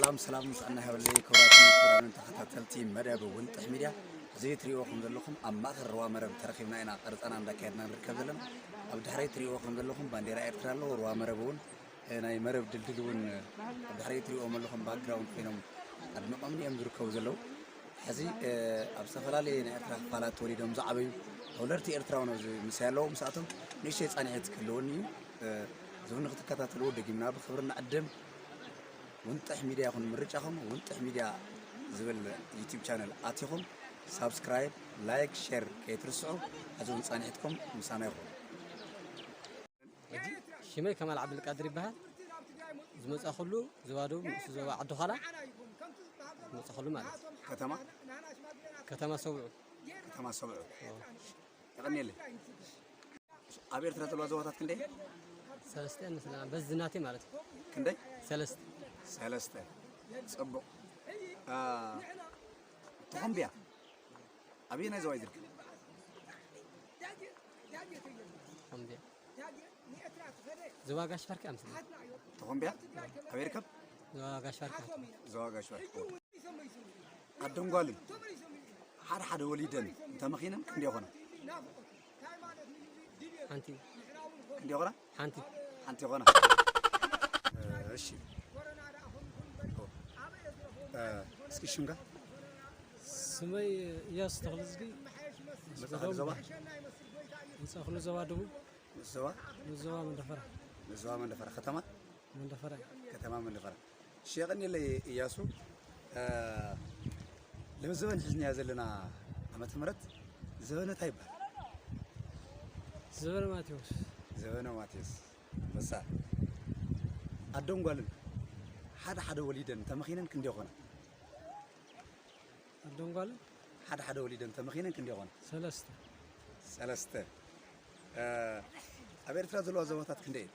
ሰላም ሰላም፣ ምስኣና ሃበለይ ክቡራትን ክቡራንን ተኸታተልቲ መደብ ውንጥሕ ሚድያ። እዚ ትሪእዎ ከም ዘለኹም ኣብ ማእከል ሩባ መረብ ተረኺብና ኢና ቀረጻና እንዳካየድና ንርከብ ዘለና። ኣብ ድሕረይ ትሪእዎ ከም ዘለኹም ባንዴራ ኤርትራ ኣለዎ። ሩባ መረብ እውን፣ እ፣ ናይ መረብ ድልድል እውን፣ እ፣ ኣብ ድሕረይ ትሪእዎም ኣለኹም ባክግራውንድ ኮይኖም ኣድሚቖምኒ እዮም ዝርከቡ ዘለዉ። ሕዚ፣ እ፣ ኣብ ዝተፈላለየ ናይ ኤርትራ ክፋላት ተወሊዶም ዝዓበዩ ተወለድቲ ኤርትራውያን ኣብዚ ምሳይ ኣለዉ። ምስኣቶም ንእሽተይ ጻንሒት ክህልወኒ እዩ። እ፣ እዚ እውን ንክትከታተልዎ ደጊምና ብኽብሪ ንዕድም። ውንጥሕ ሚድያ ይኹን ምርጫኹም ውንጥሕ ሚድያ ዝብል ዩቲዩብ ቻነል ኣቲኹም ሳብስክራይብ፣ ላይክ፣ ሼር ከይትርስዑ። ሕዚ እውን ጻንሒትኩም ምሳና ይኹኑ። ሕጂ ሽመይ ከማል ዓብዱልቃድር ይበሃል። ዝመጻኹሉ ዞባ ደቡብ ንእሱ ዞባ ዓዲ ዃላ ዝመጻኹሉ ማለት እዩ። ከተማ ከተማ ሰውዑ። ከተማ ሰብዑ። ኦ። የቐንየለይ። ኣብ ኤርትራ ዘለዋ ዞባታት ክንደይ? ሰለስተ እየን መስለና፣ በዚ ናተይ ማለት እዩ። ክንደይ? ሰለስተ። ሰለስተ። ጽቡቕ። አ፣ ተኾምብያ ኣበየናይ ዞባ እዩ ዝርከብ? ተኾምብያ። ዞባ ጋሽ ባርካ እያ መስለና። ተኾምብያ ኣበይ ይርከብ? ዞባ ጋሽ ባርካ። ዞባ ጋሽ ባርካ። ኣደን ጓልን ሓደ ሓደ ወሊደን እንተመኺነን ክንደይ ይኾና? ሓንቲ። ክንደይ ይኾና? ሓንቲ። ሓንቲ ይኾና። እሺ። እ፣ እስኪ ሽምካ? ስመይ እያሱ ተኽለዝጊ። መጻእኽሉ ዞባ? መጻእኽሉ ዞባ ደቡብ። ንዞባ? ንዞባ መንደፈራ። ንዞባ መንደፈራ። ከተማ? መንደፈራ። ከተማ መንደፈራ። እሺ፣ የቐንየለይ እያሱ። እ፣ ለምዘበን ሒዝናያ ዘለና ዓመተ ምህረት ዘበነ እንታይ ይበሃል? ዘበነ ማቴዎስ። ዘበነ ማቴዎስ። ኣንበሳ። ኣደን ጓልን ሓደ ሓደ ወሊደን ተመኺነን ክንደይ ይኾና? ኣደን ጓልን? ሓደ ሓደ ወሊደን ተመኺነን ክንደይ ይኾና? ሰለስተ። ሰለስተ። እ፣ ኣብ ኤርትራ ዘለዋ ዞባታት ክንደይ እየን?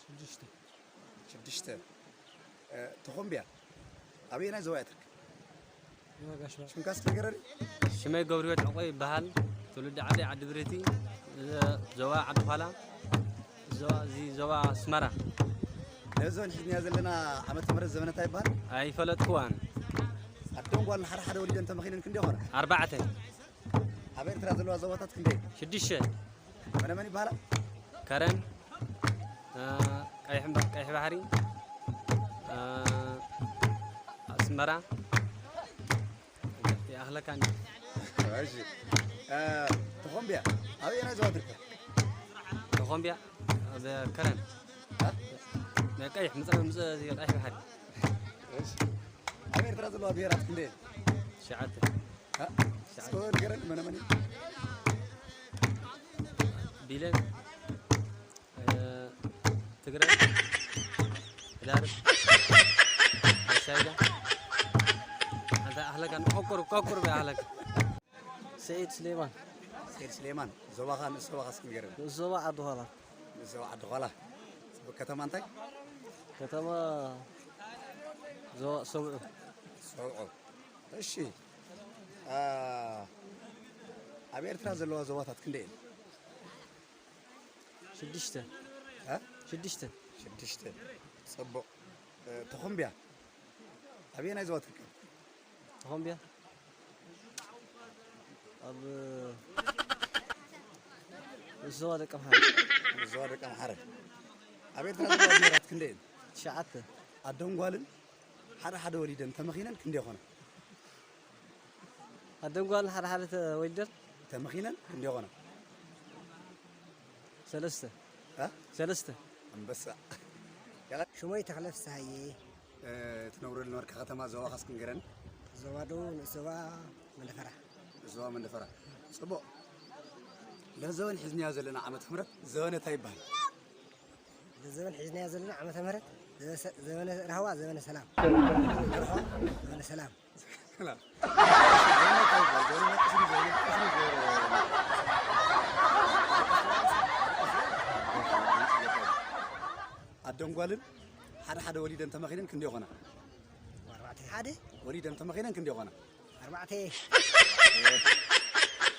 ሽዱሽተ። ሽዱሽተ። እ፣ ተኾምብያ ኣበየናይ ዞባ እያ ትርከብ? ዞባ ጋሽ ባርካ። ሽምካ እስኪ ንገረኒ። ሽመይ ገብርሂወት ዕቆ ይበሃል። ትውልዲ ዓደይ ዓዲ ብረቲ፣ ዞባ ዓዲ ዃላ፣ ዞባ፣ እዚ ዞባ ኣስመራ። ነዚ ዞን ሒዝናዮ ዘለና ዓመተ ምህረት ዘበነ እንታይ ይበሃል? ኣይፈለጥኩዋን። ኣደን ጓልን ሓደ ሓደ ወሊደን ተመኺነን ክንደይ ይኾና? ኣርባዕተ። ኣብ ኤርትራ ዘለዋ ዞባታት ክንደይ? ሽዱሽተ። መነ መን ይበሃላ? ከረን፣ እ፣ ቀይሕ እምባ-፣ ቀይሕ ባሕሪ፣ እ፣ ኣስመራ፣ ይኣኽለካኒ። እሺ። እ፣ ተኾምብያ ኣበየናይ ዞባ ትርከብ? ተኾምብያ ኣብ ከረን። እ? ናይ ቀይሕ ምጽ-፣ ምጽ-፣ እዚ ቀይሕ ባሕሪ። እሺ። ኣብ ኤርትራ ዘለዋ ብሄራት ክንደይ እየን? ትሽዓተ። እ? እስከ ንገረኒ፣ መነ መን እዩ? ቢለን፣ እ፣ ትግረ፣ ህዳርብ፣ ኣሻይዳ፣ ኣንታ ኣህለካ ንቆቁር፣ ቆቁር በይ ኣህለካ። ሰዒድ ስሌማን። ሰዒድ ስሌማን፣ ዞባኻ፣ ንእስ ዞባኻ እስኪ ንገረኒ። ንእስ ዞባ ዓዲ ዃላ። ንእስ ዞባ ዓዲ ዃላ። ጽቡቕ። ከተማ እንታይ? ከተማ ዞባ ሰብዑ። ሰብዑ። እሺ። አ፣ ኣብ ኤርትራ ዘለዋ ዞባታት ክንደይ እየን? ሽዱሽተ። እ? ሽዱሽተ። ሽዱሽተ። ጽቡቕ። እ፣ ተኾምብያ ኣበየናይ ዞባ ትርከብ? ተኾምብያ ኣብ ንኡስ ዞባ ደቀምሓረ። ንኡስ ዞባ ደቀምሓረ። ኣብ ኤርትራ ዘለዋ ብሄራት ክንደይ እየን? ትሽዓተ። ኣደን ጓልን ሓደ ሓደ ወሊደን ተመኺነን ክንደይ ይኾና? ኣደን ጓልን ሓደ ሓደ ተወሊደን? ተመኺነን ክንደይ ይኾና? ሰለስተ። እ? ሰለስተ። ኣንበሳ። ሽመይ ተኽለ ፍስሃየ። እ፣ ትነብረሉ ነበርካ ከተማ ዞባኻ እስኪ ንገረኒ። ዞባ ደቡብ፣ ንኡስ ዞባ መንደፈራ። ንኡስ ዞባ መንደፈራ። ጽቡቕ። ለዘበን ሒዝናዮ ዘለና ዓመተ ምህረት ዘበነ እንታይ ይበሃል? ለዘበን ሒዝናዮ ዘለና ዓመተ ምህረት ዘበ-፣ ዘበነ ራህዋ፣ ዘበነ ሰላም። ራህዋ? ዘበነ ሰላም። ሰላም። ኣደን ጓልን ሓደ ሓደ ወሊደን ተመኺነን ክንደይ ይኾና? ኣርባዕተ። ሓደ? ወሊደን ተመኺነን ክንደይ ይኾና? ኣርባዕተ።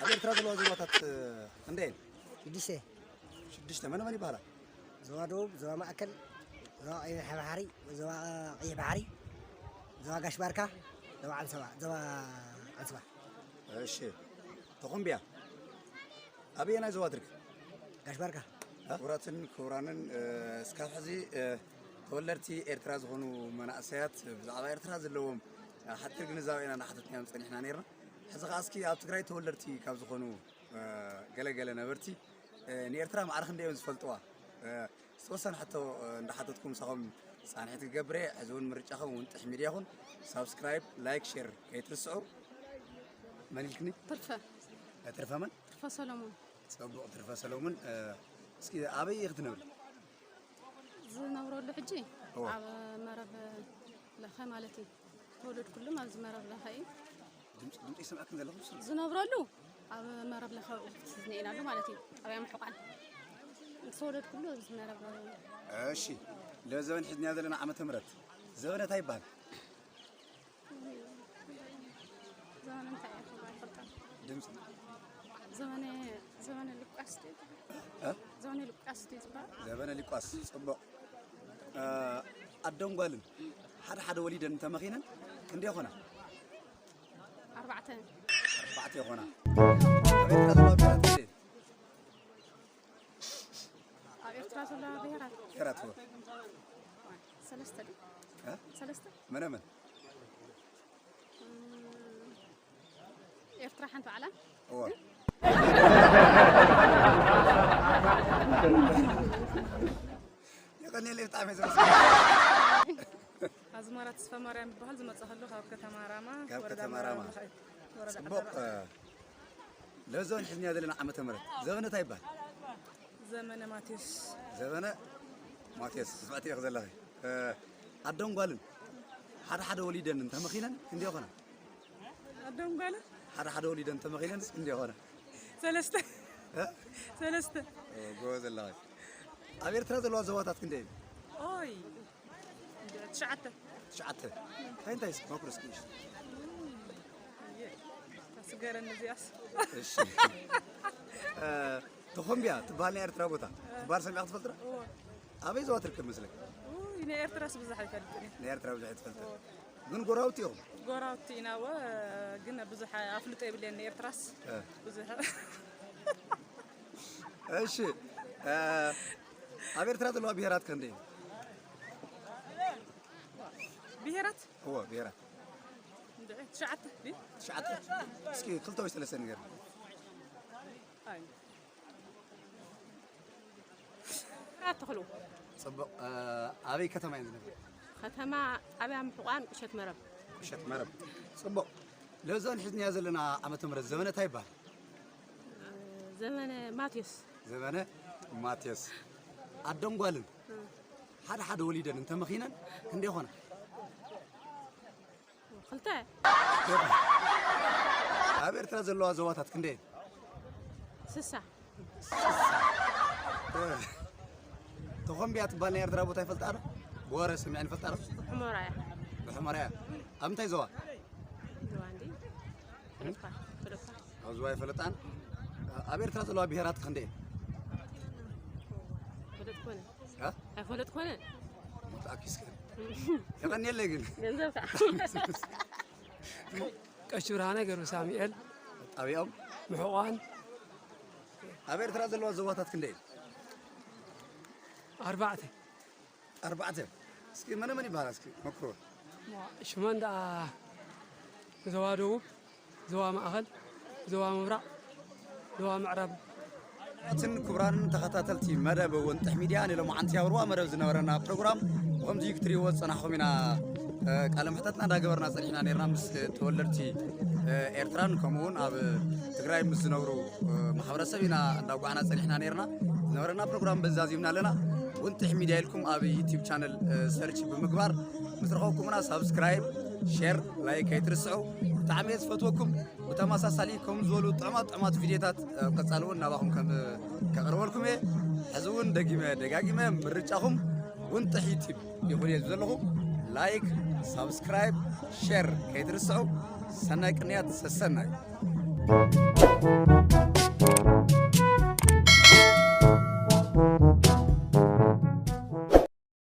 ኣብ ኤርትራ ዘለዋ ዞባታት ክንደይ እየን? ሽዱሽተ። ሽዱሽተ። መን መን ይበሃላ? ዞባ ደቡብ፣ ዞባ ማእከል፣ ዞባ ቀይሕ ባሕሪ፣ ዞባ ቀይሕ ባሕሪ፣ ዞባ ጋሽ ባርካ፣ ዞባ ዓንሰባ፣ ዞባ ዓንሰባ። እሺ፣ ተኾምቢያ ኣበየናይ ዞባ ትርከብ? ጋሽ ባርካ። ክቡራትን ክቡራንን፣ እ፣ እስካብ ሕዚ፣ እ፣ ተወለድቲ ኤርትራ ዝኾኑ መናእሰያት ብዛዕባ ኤርትራ ዘለዎም፣ እ፣ ሓፂር ግንዛቤ ኢና እናሓተትናዮም ፀኒሕና ነይርና። ሕዚ ኸዓ እስኪ ኣብ ትግራይ ተወለድቲ ካብ ዝኾኑ፣ እ፣ ገለገለ ነበርቲ፣ እ፣ ንኤርትራ ማዕረ ክንደይ እዮም ዝፈልጥዋ? እ፣ ዝተወሰነ ሕቶ፣ እ፣ እንዳሓተትኩ ምሳኹም ፃንሒት ክገብር እየ። ሕዚ እውን ምርጫኹም ውንጥሕ ሚድያ ይኹን። ሳብስክራይብ፣ ላይክ፣ ሼር ከይትርስዑ። መን ኢልክኒ? ትርፈ። እ፣ ትርፈ መን? ትርፈ ሰሎሞን። ፅቡቕ ትርፈ ሰሎሞን። እ፣ እስኪ ኣበይ ኢኺ ትነብሪ? ዝነብረሉ ሕጂ እወ። ኣብ መረብ ለኸ ማለት እዩ። ተወለድኩሉም ኣብዚ መረብ ለኸ እዩ። ድምፂ፣ ድምፂ ይሰምዐክን ዘለኹ? ዝነብረሉ ኣብ መረብ ለኸ ዝኒኤናሉ ማለት እዩ። ጣብያ ምሕቋን። ዝተወለድኩሉ ኣብዚ መረብ ለኸ እዩ። እሺ፣ ለዘበን ሒዝናዮ ዘለና ዓመተ ምህረት ዘበነ እንታይ ይበሃል? ዘመነ እንታይ እያ ክብራ ይፈልጣ? ድምፂ። ዘመነ፣ ዘመነ ሉቃስ ድዩ? እ? ዘመነ ሉቃስ ድዩ ዝበሃል? ዘበነ ሉቃስ፣ ፅቡቕ። እ፣ ኣደን ጓልን ሓደ ሓደ ወሊደን እንተመኺነን ክንደይ ይኾና? ኣርባዕተ። ኣርባዕተ ይኾና። ኣብ ኤርትራ ዘለዋ ብሄራት ክንደይ? ኣብ ኤርትራ ዘለዋ ብሄራት? ብሄራት፣ እወ። ሰለስተ ድዩ? እ? ሰለስተ? መነ መን? እም፣ ኤርትራ ሓንቲ ባዕላ? እወ። የቐንየለይ፣ ብጣዕሚ እየ ዘመስግን። ኣዝመራ ተስፋ ማርያም ይበሃል። ዝመጻኸሉ ካብ ከተማ ራማ፣ ካብ ወረዳ ከተማ ራማ። መራዊ ለኸ-፣ ወረዳ ጽቡቕ፣ ቀጠና። እ፣ ለዘበን ሒዝናዮ ዘለና ዓመተ ምህረት ዘበነ እንታይ ይበሃል? ዘመነ ማቴዎስ። ዘበነ ማቴዎስ፣ ትስማዕቲ ኢኺ ዘለኺ። እ፣ ኣደን ጓልን ሓደ ሓደ ወሊደን እንተመኺነን ክንደይ ይኾና? ኣደን ጓልን? ሓደ ሓደ ወሊደን እንተመኺነን ክንደይ ይኾና? ሰለስተ። እ? ሰለስተ። ኦ፣ ጎበዝ ኣለኺ። ኣብ ኤርትራ ዘለዋ ዞባታት ክንደይ እየን? ኦይ፣ ትሽዓተ። ትሽዓተ። እንታይ እንታይ እስኪ መኩር እስኪ ንእሽቶ። ኣስገረኒ እዚኣስ። እሺ። እ፣ ተኾምቢያ ትበሃል ናይ ኤርትራ ቦታ ትበሃል ሰሚዕካ ትፈልጥ ዶ? እወ። ኣበይ ዞባ ትርከብ መስለካ? ውይ፣ ናይ ኤርትራስ ብዙሕ ኣይፈልጥን እየ። ናይ ኤርትራ ብዙሕ ኣይትፈልጥን። እወ። ግን ጎራውቲ ኢኹም? ጎራውቲ ኢና፣ እወ፣ ግን ብዙሕ ኣፍልጦ የብለይን ንኤርትራስ። እ። ብዙሕ። እሺ፣ እ፣ ኣብ ኤርትራ ዘለዋ ብሄራት ከ ክንደይ? ብሄራት? እወ፣ ብሄራት። እንድዒ፣ ትሽዓተ ድዩ? ትሽዓተ። እስኪ ክልተ ወይ ሰለስተ ንገር። ኣይ። ብሄራት ተኽሉ። ጽቡቕ። እ፣ ኣበይ ከተማ እየን ዝነብራ? ከተማ ጣብያ ምሕቋን ቁሸት መረብ። ቁሸት መረብ። ጽቡቕ። ለዘን ሒዝናዮ ዘለና ዓመተ ምህረት ዘመነ እንታይ ይበሃል? ዘመነ ማቴዎስ። ዘመነ ማቴዎስ። ኣደን ጓልን እ። ሓደ ሓደ ወሊደን እንተመኺነን ክንደይ ይኾና? ክልተ። ኣብ ኤርትራ ዘለዋ ዞባታት ክንደይ? ስሳ። እ። ተኾምቢያ ትበሃል ናይ ኤርትራ ቦታ ይፈልጣ ዶ? ብወረ ሰሚዐን ይፈልጣ ዶ? ብሑመራ እያ። ብሑመራ እያ። ኣብ እንታይ ዞባ? ዞባ እንዲ? ፈለጥኳ፣ ፈለጥኳ። ኣብ ዞባ ኣይፈለጣን። ኣብ ኤርትራ ዘለዋ ብሄራት ክንደይ? ፈለጥኮነ። እ? ኣይፈለጥኮነ። ሞት ኣኪስከ። የቐንየለይ ግን። ገንዘብ ከዓ። ቀሺ ብርሃነ ገብረ ሳሙኤል። ጣብያኦም? ምሕቋን። ኣብ ኤርትራ ዘለዋ ዞባታት ክንደይ? ኣርባዕተ። ኣርባዕተ። እስኪ መነ መን ይበሃላ? እስኪ መክሮ። ሽመን ደኣ ዞባ ደቡብ፣ ዞባ ማእኸል፣ ዞባ ምብራቕ፣ ዞባ ምዕራብ። ክቡራትን ክቡራንን ተኸታተልቲ መደብ ወንጥሕ ሚድያ፣ ንሎማዓንቲ ኣብ ሩባ መደብ ዝነበረና ፕሮግራም ብኸምዚ ክትሪእዎ ዝጸናሕኩም ኢና፣ እ፣ ቃለ መሕተትና እንዳገበርና ጸኒሕና ነይርና ምስ ተወለድቲ፣ እ፣ ኤርትራን ከምኡውን ኣብ ትግራይ ምስ ዝነብሩ፣ እ፣ ማሕበረሰብ ኢና እንዳጓዕና ጸኒሕና ነይርና። ዝነበረና ፕሮግራም በዚ ዛዚምና ኣለና። ወንጥሕ ሚድያ ኢልኩም ኣብ ዩቲዩብ ቻነል፣ እ፣ ሰርች ብምግባር ምስ ረኸብኩምና ሳብስክራይብ፣ ሼር፣ ላይክ ከይትርስዑ። ብጣዕሚ እየ ዝፈትወኩም። ብተመሳሳሊ ከምዚ ዝበሉ ጥዑማት ጥዑማት ቪድዮታት ኣብ ቀጻሊ እውን ናባኹም ከም ከቕርበልኩም እየ። ሕዚ እውን ደጊመ ደጋጊመ ምርጫኹም ውንጥሕ ዩቲብ ይኹን እየ ዘለኹ። ላይክ፣ ሳብስክራይብ፣ ሼር ከይትርስዑ። ሰናይ ቅንያት ሰሰናዩ።